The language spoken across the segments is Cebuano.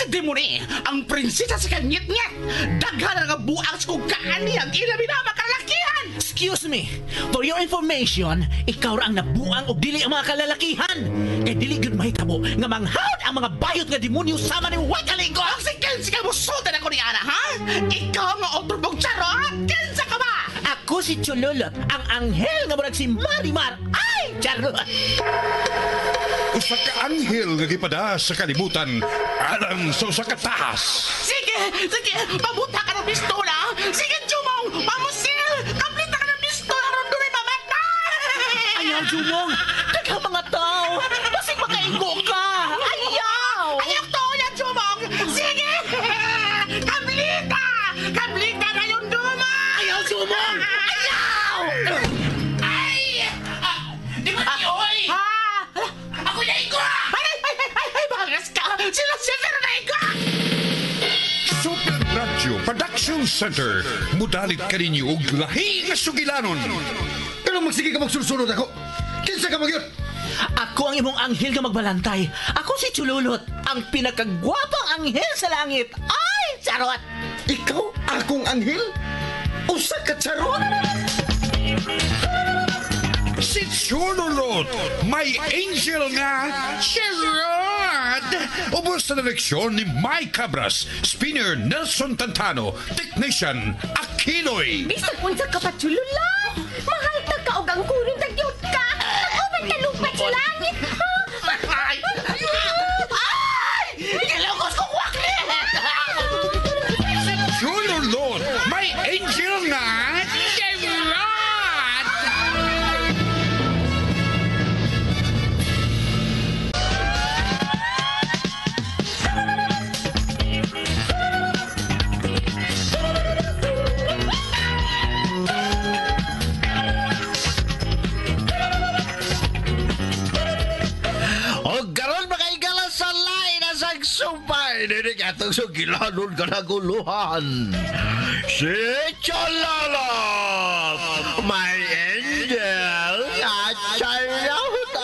si Demone, ang prinsesa sa kanyit-nyet. Daghan nga buang sa kong kaani ang ilabi na makalakihan. Excuse me, for your information, ikaw ra ang nabuang og dili ang mga kalalakihan. Kay dili gyud mahitabo nga manghawd ang mga bayot nga demonyo sama ni Wakalingo. Ang si Kensi ka musultan ako ni Ana, ha? Ikaw nga otro charot! Kinsa ka ba? Ako si Chululot, ang anghel nga murag si Marimar. Ay, charot! Usa ka anghel nga gipada sa kalibutan alang sa usa ka tahas. Sige, sige, pabuta ka ng pistola. Sige, Jumong, pamusil! Kaplita ka ng pistola, ron doon mamatay! Ayaw, Jumong! Daghang mga tao! Basig makaigo ka! Ayaw! Ayaw to, yan, Jumong! Sige! Kaplita! Kaplita na yung duma! Ayaw, Jumong! Ayaw! Ay! Di ba oy? Ha? Ako na igo! Ay, ay, ay, ay, ay, bangas ka! Sila si na igo! Super Radio Production Center. Mudalit kaninyo og lahi nga sugilanon. Pero magsige ka magsulsulod ako. Kinsa ka magyot? Ako ang imong anghel nga magbalantay. Ako si Chululot, ang pinakagwapang anghel sa langit. Ay, charot! Ikaw akong anghel? Usa ka charot? Si Chululot, may angel nga charot! Ubos sa direksyon ni Mike Cabras, spinner Nelson Tantano, technician Aquinoy. Bisag unsa ka pa, Chululot! Mahal ta ka og ang kunin tagyot ka! Nag-uban ka lupa sa langit! Ay! Ay! Gilugos kong waklit! Si Chululot, may angel nga charot! O karon makaigala sa lain na sagsupay. Dini katong sugilanon ka naguluhan. Si Chololot, my angel, at charot.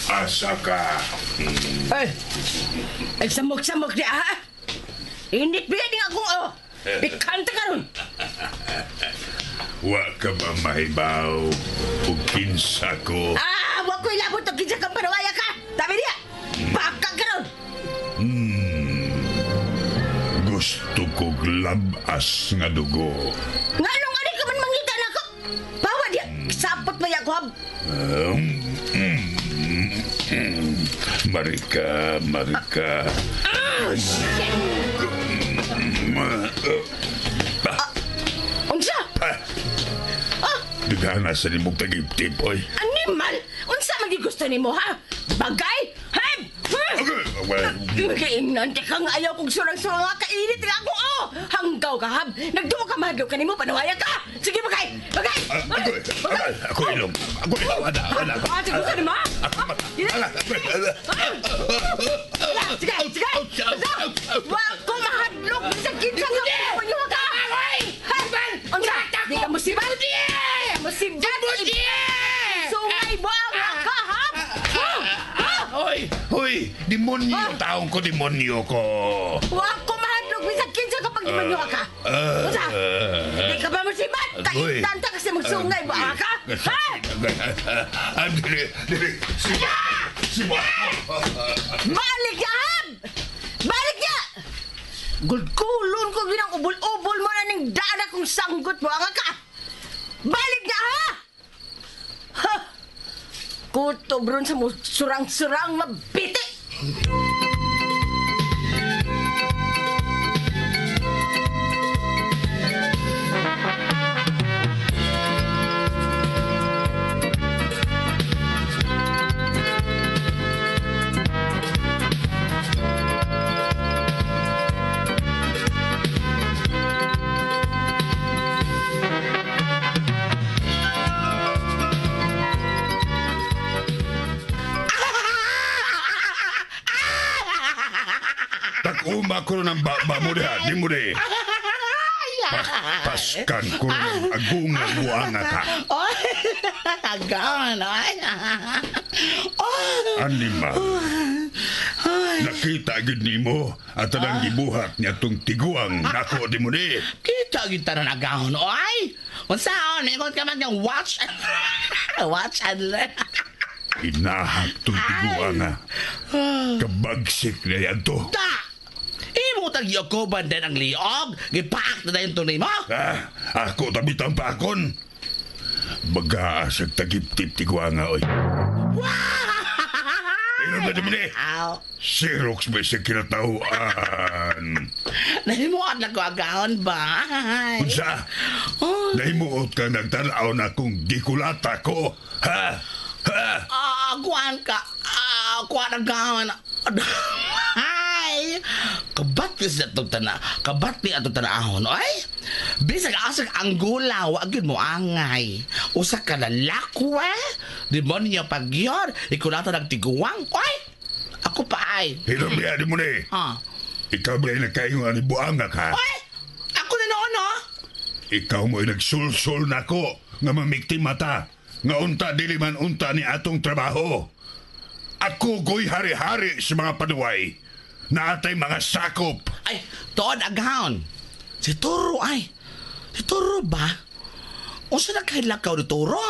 Asa ka? Ay! Ay, samok-samok di ha! Init biya ni akong oh! Pikante karon! Wa ka ba mahibaw o kinsa ko? Ah! Wa ko'y labot og kinsa kang parawaya ka! Tabi niya! Baka karon! Gusto kog labas nga dugo. Nganong ani ka man mangita nako? Bawa diya! Sapot mo ya ko hab! Marika, Marika. Unsa? Dugana sa nimog tagibtib, oy. Animal! Unsa man gusto nimo ha? Bagay? Hem! Kaingnan ka nga ayaw kong surang-surang nga kainit nga ako oh! Hanggaw ka hab! Nagduo ka mahadlok ka nimo panuhaya ka! Sige bagay! Bagay! Ako, ako ilong. Ako ilong. Ada, ada. Ah, sige gusto nimo ha? Ako mata. Ala, ala. Sige, sige! Wa ko mahadlok sa kinsa ka panuhaya ka! Unsa? Di ka musibat? Musibat! Sungay mo ang ka ha? Hoy, hoy, demonyo taong ko, demonyo ko. Wa ko mahadlok bisag kinsa kapag demonyo ka. Unsa? Di ka ba musibat? Agoy. Kaintan ta kasi magsungay mo ka? Ha? Ah, dili, dili. Siba, siba. Balik ya, hab! Balik ya! Gulkulon ko ginang ubol-ubol mo na ning daan akong sanggot mo ang ka! Balik na ha! Ha! Kutob ron sa mo surang-surang mabiti! Takuma ko ng baba mo diha, di mo di. Paskan ko ng agungan buanga ka. Oy, agawan, oy. Oh. Animal. Nakita gid nimo at tanang gibuhat niya tong tiguang nako di mo ni. Kita gyud tanan agahon, oy. Unsaon, ingon ka man nga watch. Watch and learn. Inahak tong tiguang nga. Kabagsik na yan to. Ta! Imo tag yokoban din ang liog. Gipaak na dayon to nimo. Ah, ako tabitang paakon. Baga sa tagiptip tiguang nga, oy. Tingnan na di mo ni. Aw. Xerox ba siya kinatauan? Nahimuot na ko agahon ba? Unsa? Oh. Nahimuot ka nagtanaw na kung gikulata ko. Ha? Ha? Ah, kuan ka. Ah, kuan agahon. Ay! Kabat ni sa itong tana. Kabat ni atong tanaahon. Ay! Bisag asag Angola, wa gyud mo angay. Usa ka lalakwe. Demonyo pagyon. Ikulata nagtiguang. Ay! Ako pa ay. Hilom niya di mo ni. Ah. Ikaw ba yung nagkaingon ni buanga ka? Ay! Ako na noon, oh! Ikaw mo'y nagsulsul na ko nga mamiktima ta. Nga unta dili man unta ni atong trabaho. Ako ko'y hari-hari sa mga paduway. Naatay mga sakop. Ay, tuod agahon. Si Toro ay. Si Toro ba? Unsa na kay lakaw ni Toro?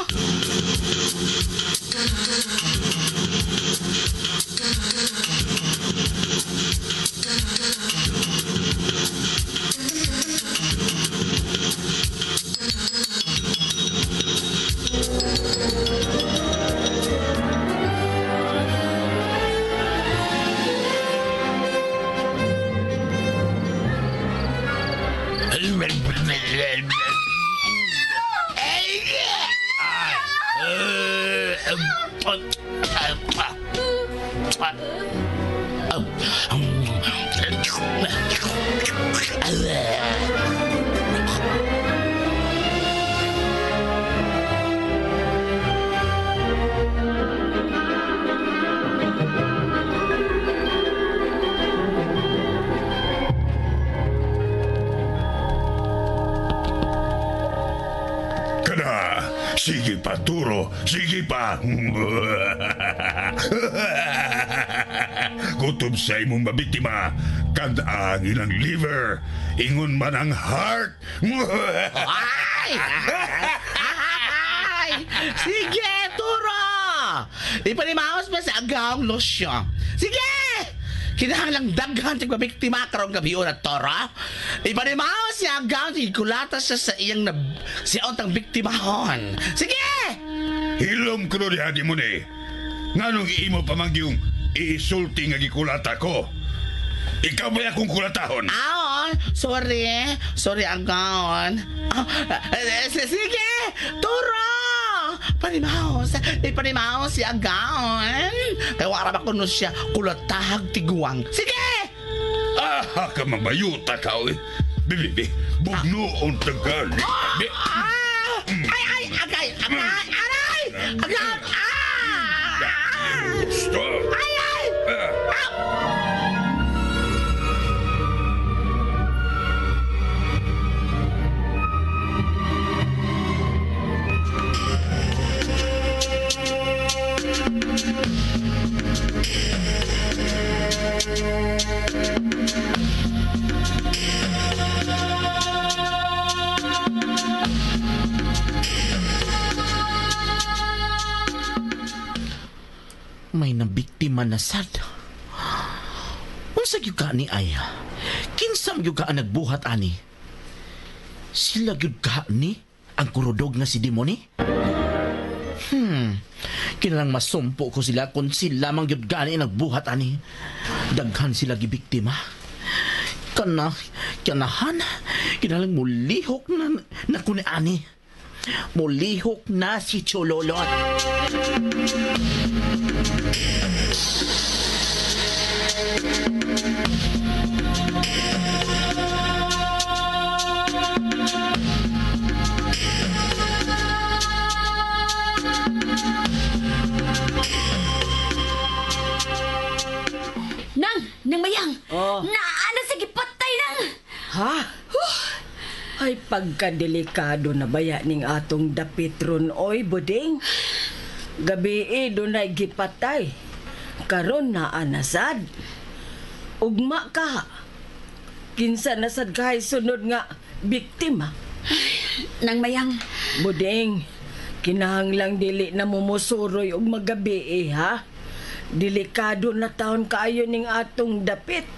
Kana, sige pa, Turo. Sige pa. Gutom sa imong mabiktima. Kada ang ilang liver. Ingon man ang heart. Ay! Ay! Sige, Turo! Ipanimaos pa sa agahong losyo. Sige! Kinahanglang daghan sa mabiktima karong gabi na Toro. Ipanimaos siya agahong ikulata siya sa iyang na, siya untang biktimahon. Sige! Hilom ko diha di mo ni. Nganong iimo pamangyong iisulti nga gikulata ko. Ikaw ba akong kulatahon? Aon, sorry. Sorry, agaon. Ah, sige, Turo! Panimaos, ipanimaos si agaon. Kaya wala ba kuno siya kulatahag tiguang. Sige! Ah, ka mabayuta ka, oy. Bibi, bugnoon tagal. Bi, Ah! Ay, ay, agay, agay, aray! Agaon, ah! Stop! Ay, ay! Ah. May nabiktima na sad. Unsa gyud ka ni ay? Kinsa gyud ka ang nagbuhat ani? Sila gyud ka ni ang kurudog nga si Demoni? Kinalang masumpo ko sila kung sila man gyud gani nagbuhat ani. Daghan sila gibiktima. Kana, kanahan, kinalang mulihok na, na kuni ani. Mulihok na si Chololot. Nang! Nang mayang! Oh. Naana sige patay nang! Ha? Ay, pagkadelikado na baya ning atong dapit ron, oy, Buding. Gabi dunay gipatay. Karon na anasad. Ugma ka. Kinsa nasad kay sunod nga biktima. Nang mayang. Buding, kinahanglang dili na mumusuroy og magabi ha. Delikado na taon kaayo ning atong dapit.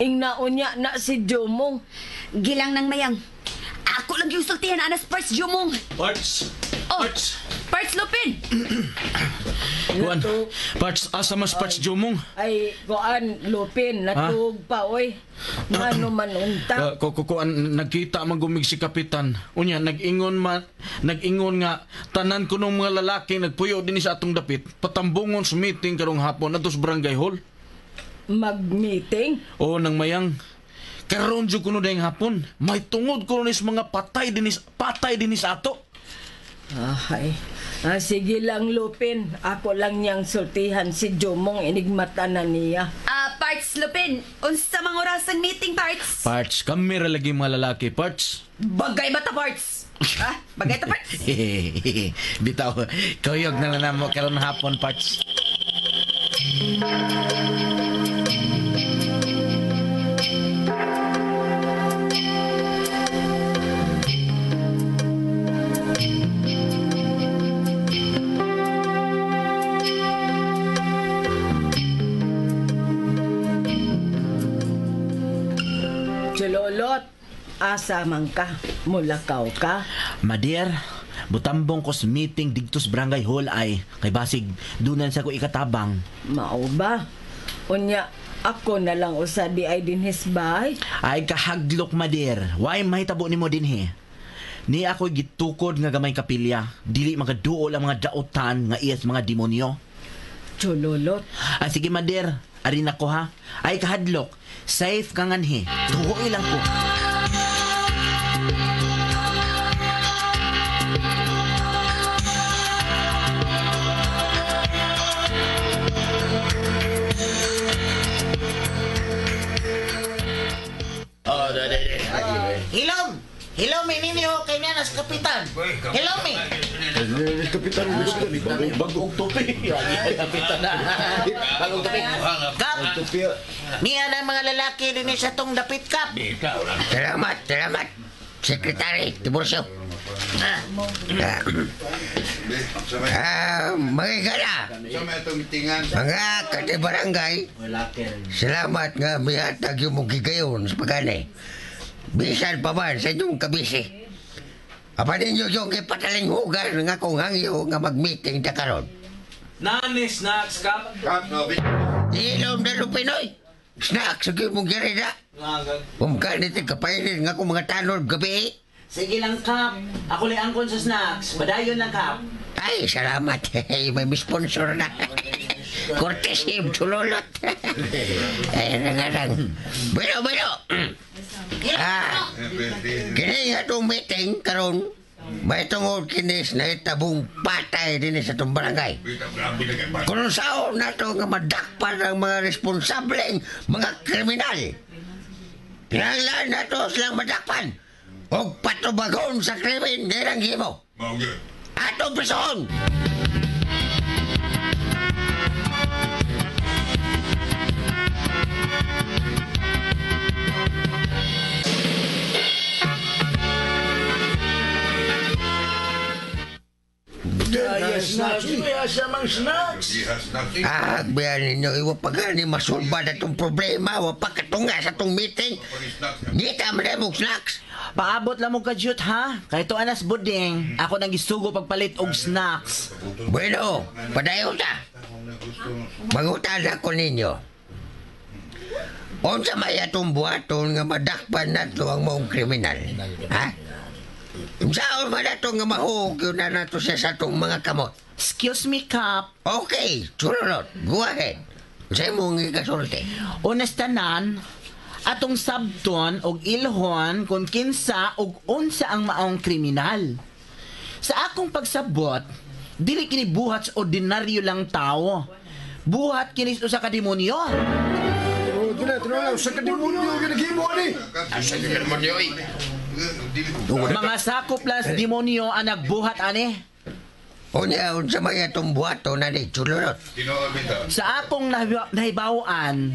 Ing naunya na si Jomong. Gilang nang mayang. Ako lang yung sultihan anas Parts Jumong. Parts! Oh, Parts! Parts Lupin! Kuan, Parts, asa mas Parts Jumong? Ay, kuan, Lupin, natuog pa, oy. Ngano man unta. Kuan, nagkita man gumig si Kapitan. Unya, nag-ingon nga, tanan ko ng mga lalaki nagpuyo din sa atong dapit, patambungon sa meeting karong hapon ato sa barangay hall. Mag-meeting? Oo, nang mayang. Karon jud kuno dayang hapon, may tungod kuno nis mga patay dinis ato. Ay, sige lang, Lupin. Ako lang niyang sultihan si Jomong enigmata na niya. Parts Lupin, unsa mang oras ang meeting, Parts? Parts, kami ra lagi mga lalaki, Parts. Bagay ba ta, Parts? Ha? Bagay ta, Parts? Bitaw, kuyog na lang mo karon hapon, Parts. Chulolot, asa man ka, mulakaw ka. Madir, butambong ko sa meeting didto sa barangay hall ay kay basig dunan sa ko ikatabang. Mao ba? Unya, ako na lang usa di ay dinhis bay. Ay kahaglok, Madir. Why mahitabo nimo dinhi? Ni ako gitukod nga gamay kapilya, dili makaduol ang mga daotan nga iyas mga demonyo. Chulolot. Ay sige, Madir, ari nako ha. Ay kahadlok, safe ka nganhi. Tuoy lang ko. Hilom! Hilom, ninyo kay niya nas kapitan. Hilom eh. Kapitan, Bagong tupi. Kapitan na. Bagong tupi. Kap! Niya na mga lalaki din sa tong dapit, Kap. Salamat, salamat. Sekretary Tiburcio. Mga igala, mga katibarangay, salamat nga mihatag yung mong gigayon sa pagani. Bisan pa man sa inyong kabisi. Apan ninyo yung ipatalinghugan nga akong hangyo nga mag-meeting ta karon. Nani, snacks, Kap? Ilom na Lupinoy. Snacks, sige mong girida. Umkanit kapainin nga akong mga tanod gabi. Sige lang, Kap. Ako lang angkon sa snacks. Padayon lang, Kap. Ay, salamat. May sponsor na. Cortesy, chulolot. Ay, nangarang. Bueno, bueno. Kini nga itong meeting karon, may tungod kinis na itabong patay din sa itong barangay. Kung saan na ito nga madakpan ang mga responsableng mga kriminal. Kinahanglan na ito silang madakpan o patubagon sa krimen nilang himo. Atong prison! Ah, biyan ninyo, iwa pa gani masulba na itong problema, wa pa katunga sa itong meeting. Ngita man na mong snacks. Paabot lang mo kadyot, ha? Kay to anas buding. Ako nang gisugo pagpalit og snacks. Bueno, padayon ta. Mangutan ako ninyo. Unsa may atong buhaton nga madakpan nato ang maong kriminal? Ha? Unsaon man nato nga mahug yun na nato siya sa atong mga kamot? Excuse me, Kap. Okay, chulolot. Go ahead. Unsay mong ikasulti? Unas tanan, atong sabton og ilhon kung kinsa og unsa ang maong kriminal. Sa akong pagsabot, dili kini buhat sa ordinaryo lang tao. Buhat kini sa usa ka demonyo. Oh, tuna, tuna, sa kademonyo ginaghimo ani. Asa ka demonyo eh? Mga sakop lang sa demonyo ang nagbuhat ani. Unya, unsa may atong buhato na ni Chulolot. Sa akong nahibawaan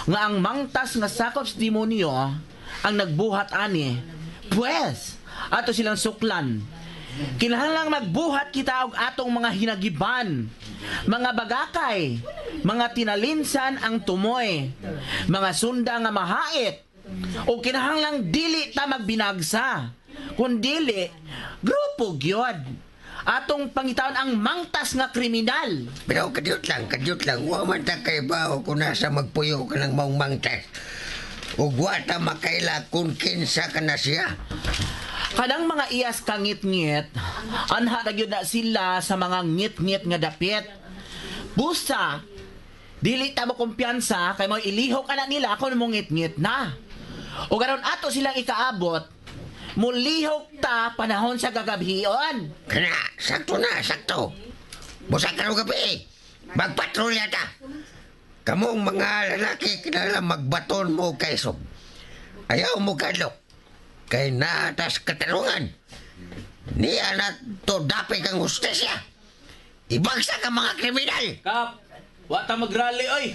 nga ang mangtas nga sakop sa demonyo ang nagbuhat ani. Pwes, ato silang suklan. Kinahanglang magbuhat kita og atong mga hinagiban, mga bagakay, mga tinalinsan ang tumoy, mga sunda nga mahait, o kinahanglang dili ta magbinagsa. Kung dili, grupo gyud. Atong pangitaon ang mangtas nga kriminal. Pero kadyot lang. Wa man ta kay bao kung nasa magpuyo ka ng maong mangtas. Ug wa ta makaila kung kinsa ka na siya. Kanang mga iyas kangit-ngit, anha na gyud na sila sa mga ngit-ngit nga dapit. Busa, dili ta mo kumpiyansa kay mo ilihok ana nila kung mo ngit-ngit na. O garon ato silang ikaabot, mulihok ta panahon sa gagabhion. Kana, sakto na, sakto. Busa karong gabi, magpatrolya ta. Kamong mga lalaki kinahanglan magbaton mo kay sob. Ayaw mo kadlok. Kay naatas katarungan. Ni anak to dapit kang hustisya. Ibagsak ang mga kriminal. Kap, wa ta magrally oy.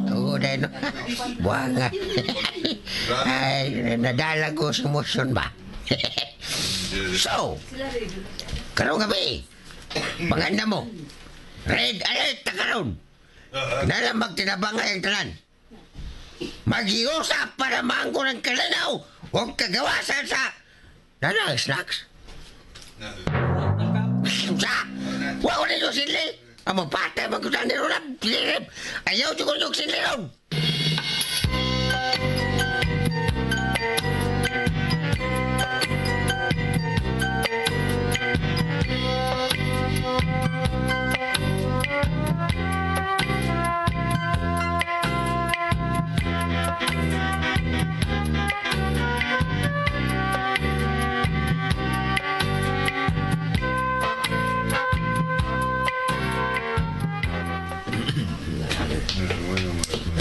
Oo, dahil no. Buwanga. Ay, nadala ko sa emosyon ba? So, karong gabi, panganda mo. Red alert ta karon. Kinahanglan magtinabangay ang tanan. Mag-iusap para maangko ng kalinaw o kagawasan sa... Nana, snacks? Sa! Wa ko ninyo sinli! Ang mapatay magkutan ni Ronab! Ayaw ko yung sinli ron!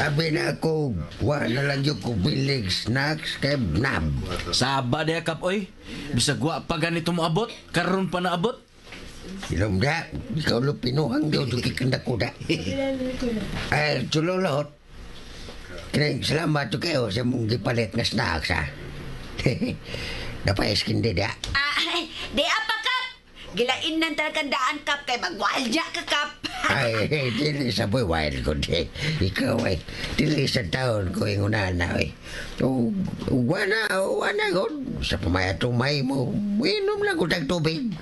Sabi na ako, wa na lang yung kubilig snacks kay Nab. Saba diha kap oy. Bisag wa pa ganito mo abot, karon pa naabot. Ilom da, ikaw lo pinuhang daw, tukikinda ko da. Ay, Chulolot, kinang salamat to kayo sa mong gipalit na snacks, ha? Napaiskin di da. Ah, di apa kap. Gilain ng talagang daan kap kay magwalya ka kap. Ay, dili sa boy wild ko di. Ikaw ay, dili sa taon ko yung na ay. Wana, wana ko. Sa pamaya tumay mo, inom lang ko tag tubig.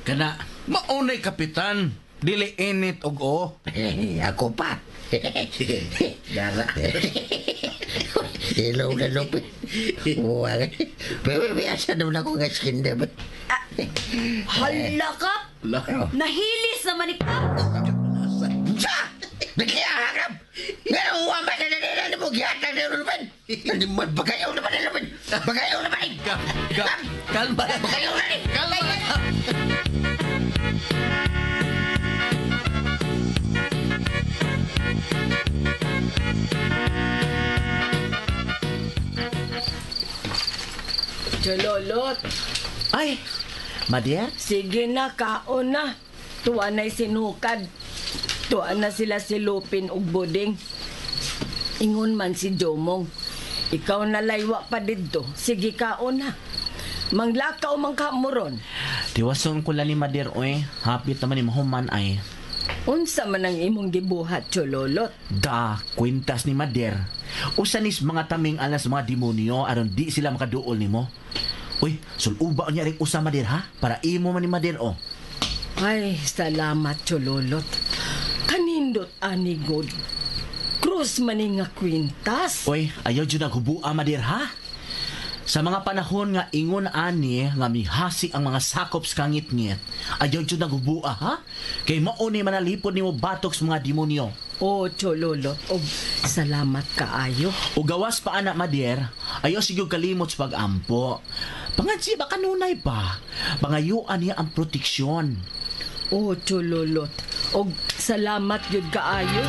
Kana, maunay kapitan. Dili init og o. Ako pa. Dara. Ilaw na lupi. Wala. Pero biasa naman ako nga skin, diba? Hala kap. Nahilis naman ni kap. Sa! Bigyan harap! Ngayon, uwa ba na nila mo gihatag na Ruben? Hindi mo, bagayaw naman na Ruben! Bagayaw naman! Kalma. Bagayaw na rin! Kalma. Chololot, Ay, Madia? sige na, kaon na. Tuwa na'y sinukad. Tuwa na sila si Lupin ug Buding. Ingon man si Jomong. Ikaw na laywa pa didto. Sige, kaon na. Manglakaw man ka mo ron. Tiwason ko lang ni Madir, oy. Hapit naman ni mahuman ay. Unsa man ang imong gibuhat, Chololot? Da, kwintas ni Madir. Usanis mga taming alas mga demonyo aron di sila makaduol nimo. Uy, suluba niya rin usa Madir ha? Para imo man ni Madir oh. Ay, salamat, Chololot. Kanindot ani god. Cruz man ni nga kwintas. Uy, ayaw dyan naghubua Madir ha? Sa mga panahon nga ingon ani nga mihasi ang mga sakop sa kangit-ngit, ayaw dyan naghubua ha? Kay mao ni manalipod nimo batok sa mga demonyo. O, Chololot, og salamat kaayo. O gawas pa ana Madir, ayaw siguro kalimot sa pag-ampo. Pangadsi ba kanunay pa? Pangayuan niya ang proteksyon. O, Chololot, og salamat gyud kaayo.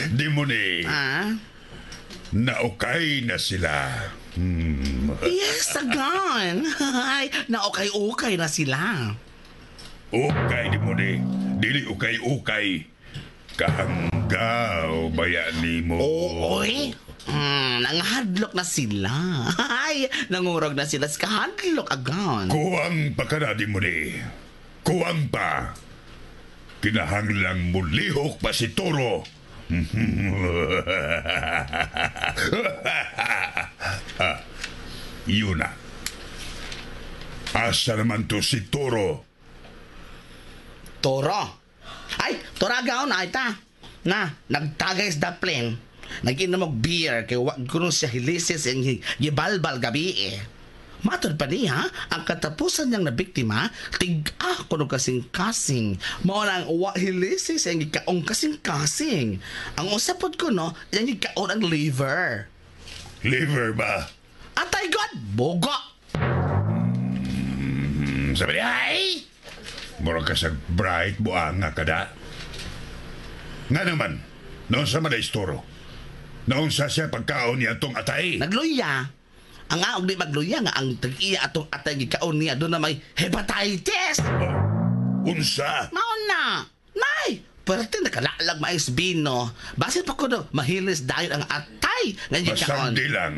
Di mo ni, Ah? naukay na sila. Yes, agan. Ay, naukay-ukay na sila. Ukay di mo ni, dili ukay-ukay. Kahanggaw baya nimo. Oy. Nanghadlok na sila. Ay, nangurog na sila sa kahadlok agan. Kuwang pa ka na di mo ni. Kuwang pa. Kinahanglang mulihok pa si Toro. Yun na. Asa naman to si Toro? Toro. Ay, toragaw na ita. Na, nagtagay sa daplin. Nag-inom og beer kay wa kuno siya hilisis ang gibalbal gabi eh. Matod pa niya, ang katapusan niyang nabiktima, tig-a kuno kasing-kasing. Mao na ang wa hilisis ang gikaong kasing-kasing. Ang usapod ko no, iyang gikaon ang liver. Liver ba? Atay God, bugo! Sabi niya, ay! Mura ka sa bright buanga kada. Nga naman, noon sa malay toro. Noon sa siya pagkaon niya itong atay. Nagluya. Ang aog di magluya nga ang tag-iya atong atay gikaon niya doon na may hepatitis. Oh, unsa? Mao na. Nay, pwerte nakalalag mais bino. Basin pa ko no, mahilis dayon ang atay nga gikaon. Basagdi lang.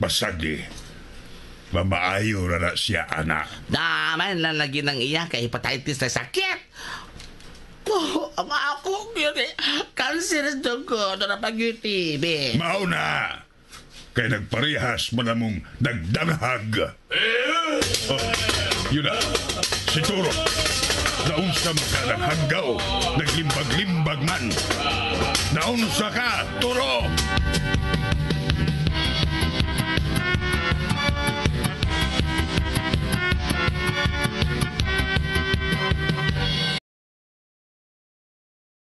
Basagdi. Mamaayo ra na siya, anak. Naman lang lagi ng iya kay hepatitis na sakit. Oh, ang ako yun eh. Cancer sa dugo, doon na pag-TB. Mao na! Kay nagparehas mo na mong nagdanghag. Oh, yun na. Si Toro. Naunsa man ka ng hanggaw. Naglimbag-limbag man. Naunsa ka, Toro!